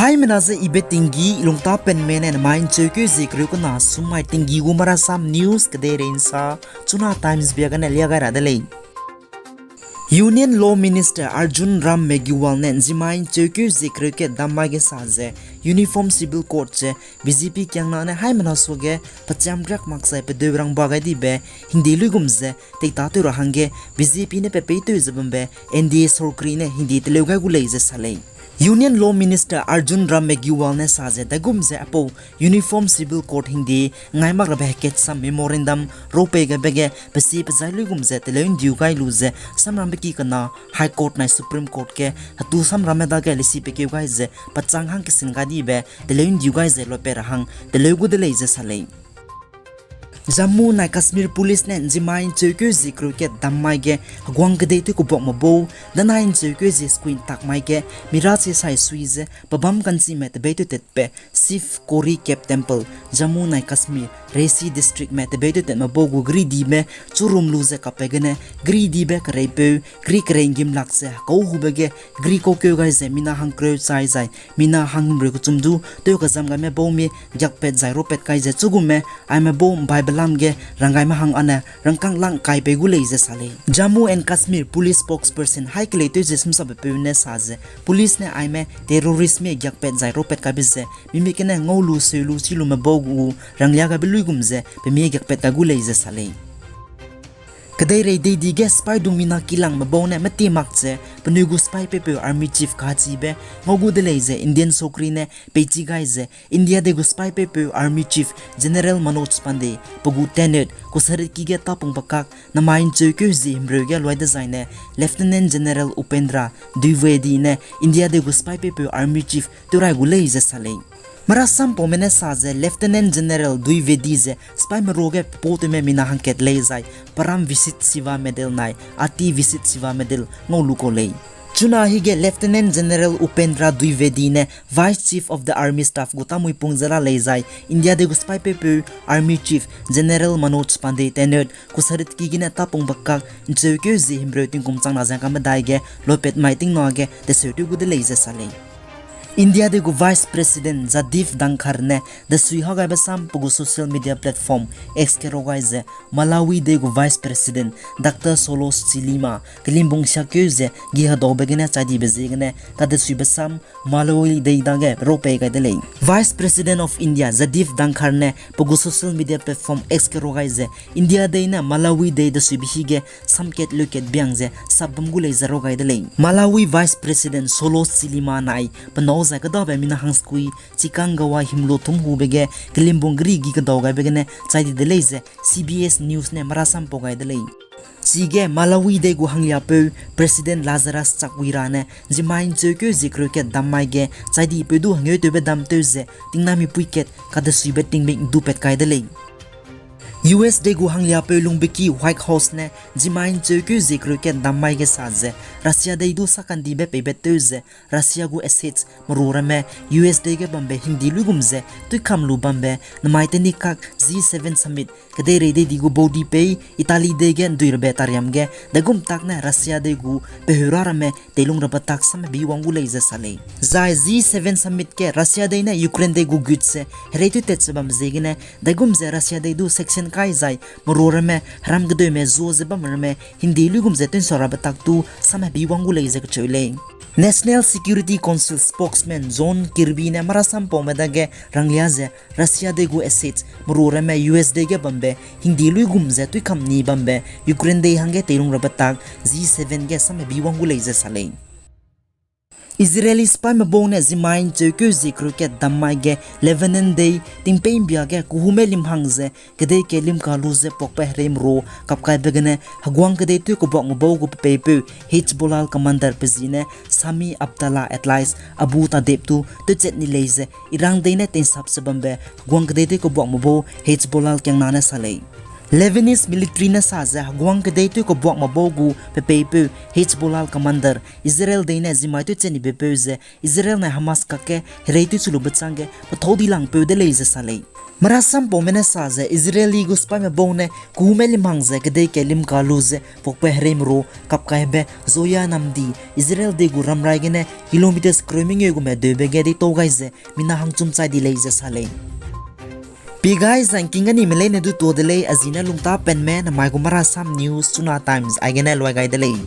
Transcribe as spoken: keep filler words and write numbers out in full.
Haimena ze ibe tinggî i lungtapenme ne namai ’ncheukeu zie kereu kena sum mai tinggî gu Marasam News kedeirei ’nsa, Chuna Times bia gene lia gai ra de lei. Union Law Minister Arjun Ram Meghwal ne ’nzimai ’ncheukeu zie kereu kat dam mai ge sa ze, Uniform Civil Code ze B J P kiangna ne haimena suage pechiam riak mak zai pedeu rangba gai dibe hingde luigum ze teitâtew ra hangge B J P ne pe peitew ze bambe N D A sorkari ne hingde teleu gai gu lei ze sa lei. Union Law Minister Arjun Ram Meghwal ne sa ze daigum ze aipau Uniform Civil Code hingde ngai mak rabe heketsam memorandum ropei gaibe ge pesie pezai luigum ze teleu ’ndiu gai lu ze samrambe ki kena High Court nai Supreme Court ge hetu samramme dage lesi pekeu gai ze pechâng hang kesin gai dibe teleu ’ndiu gai ze lope ra hang teleu gu de lei ze sa lei. Jammu nai Kashmir Police ne ’nzimai ’ncheukeu zie kereu kat dam mai ge heguang kedei tew kebuakme bau, danai ’ncheukeu zie squin tak mai ge mira sie sai sui ze pebâm kanchime tebei tewtatbe Shiv Khori Cap Temple, Jammu nai Kashmir, Reasi District me tebei tewtatme bau gu geridibe churum lu ze kapbe gene geridibe kereipeu geri kerei ’nggim lak ze hekau hube ge geri kaukeu gai ze mina hangkereu chai zai mina hanghimreu kechum du tew kazam gaime bau mi giakpat zai ropat kai ze chugume aime bau ’mbai belam ge ranggaime hang âne rangkâng lang kai pei gu lei ze sa lei. Jammu and Kashmir Police spokesperson haî keleitew ze sumsapbe peu ne sa ze, police ne aime terrorist mi giakpat zai ropat kaibe ze mimik gene ngau lu seu lu chi lume bau gu ranglia gaibe luigum ze pemie giakpat kai gu lei ze sa lei. Kedeirei deidi ge sipaidung mina kilangme bau ne meti mak ze penui gu sipai peipeu Army Chief kachibe ngau gu de lei ze Indian sorkari ne peichi gai ze India dei gu sipai peipeu Army Chief General Manoj Pandey pe gu tenured kusaritki ge tapungbe kak namai ’ncheukeu zie himreu ge luai dezaine Lieutenant General Upendra Dwivedi ne India dei gu sipai peipeu Army Chief tewrai gu lei ze sa lei. Marasampaume ne sa ze Lieutenant General Dwivedi ze sipaime ruage pepau tewme mina hangkat lei zai Param Vishisht Seva Medal nai Ati Vishisht Seva Medal ngau lu kau lei. Chuna hige Lieutenant General Upendra Dwivedi ne Vice Chief of the Army Staff gu tamui pung ze la lei zai India dei gu sipai peipeu Army Chief General Manoj Pandey tenured kusaritki gene tapungbe kak ’ncheukeu zie himreu tingkum changna ze ngka medai ge lopat mai tingna ge teseu tew gu de lei ze sa lei. India dei gu Vice President Jagdeep Dhankhar ne desui hagaibe sam pe gu social media platform X ge rau gai ze Malawi dei gu Vice President Doctor Saulos Chilima kelimbung siakeu ze gi hedaube gene chai dibe ziegene kadesuibe sam Malawi dei dage raupei gai de lei. Vice President of India Jagdeep Dhankhar ne pe gu social media platform X ge rau gai ze India dei ne Malawi dei desuibe hige samkat leukat biang ze sapbam gu lei ze rau gai de lei. Malawi Vice President Saulos Chilima nai penâu zai kedabe mina hangskui Chikangawa himlo tum hube ge kelimbung geri gi kedau gaibe gene chai di de lei ze C B S News ne marasampau gai de lei. Chige Malawi dei gu hangliapeu President Lazarus Chakwera ne ’nzimai ’ncheukeu zie kereu kat dam mai ge chai di peu du hengeu tewbe dam tew ze tingnamipui kat kadesuibe tingmik ’ndupat kai de lei. U S dei gu hangliapeu lungbeki White House ne ’nzimai ’ncheukeu zie kereu kat dam mai ge sa ze Russia dei du sakandibe peibe tew ze Russia gu assets meru ramme U S dei ge bambe hingdi luigum ze tuikam lu bambe namai teni kak G seven summit kedeirei deidi gu baudi pei Italy dei ge ’nduirabe tariam ge daigum tak ne Russia dei gu peheu ra ramme teilung rabe tak sam hebi wang gu lei ze sa lei. Zai G seven summit ge Russia dei ne Ukraine dei gu gut ze herei tewtat ze bam ziegene daigum ze Russia dei du sanction kai zai meru ramme heram kedeume zuâ ze bam ramme hingdi luigum ze tew'nsau rabe tak du sam hebi wang gu lei ze kacheu lei. National Security Council spokesman John Kirby ne marasampaume dage ranglia ze Russia dei gu assets meru ramme U S dei ge bambe hingdi luigum ze tuikam ni bambe Ukraine dei hangge teilung rabe tak G seven ge sam hebi wang gu lei ze sa lei. Israeli sipaime bau ne ’nzimai ’ncheukeu zie kereu kat dam mai ge Lebanon dei tingpei ’mbia ge kehume lim hang ze kedei ke limka lu ze puakbe herei meru kapkaibe gene heguang kedei tew kebuakme bau gu pepeipeu Hezbollah commander pe zi ne Sami Abdallah alias Abu Tadeib du tewchat ni lei ze Iran dei ne tei'nsap ze bambe heguang kedei tew kebuakme bau Hezbollah kiangna ne sa lei. Lebanese military ne sa ze heguang kedei tew kebuakme bau gu pepeipeu Hezbollah commander Israel dei ne zimmai tew chenibe peu ze Israel ne Hamas kakge herei tew chu lube chângge pethâu di langpeu de lei ze sa lei. Merasampaume ne sa ze Israeli gu sipaime bau ne kume limhang ze kedei ke limka lu ze puakbe hereime ru kapkaibe Zoya namdi Israel dei gu ramrai gene kilometers kereu mengeu gume deube ge deitau gai ze mina hangchum chai di lei ze sa lei. Pi gai zangking ganime leine du tuâ de lei, a zi ne lungtâ penme namai gu Marasam News Chuna Times aigene luai gai de lei.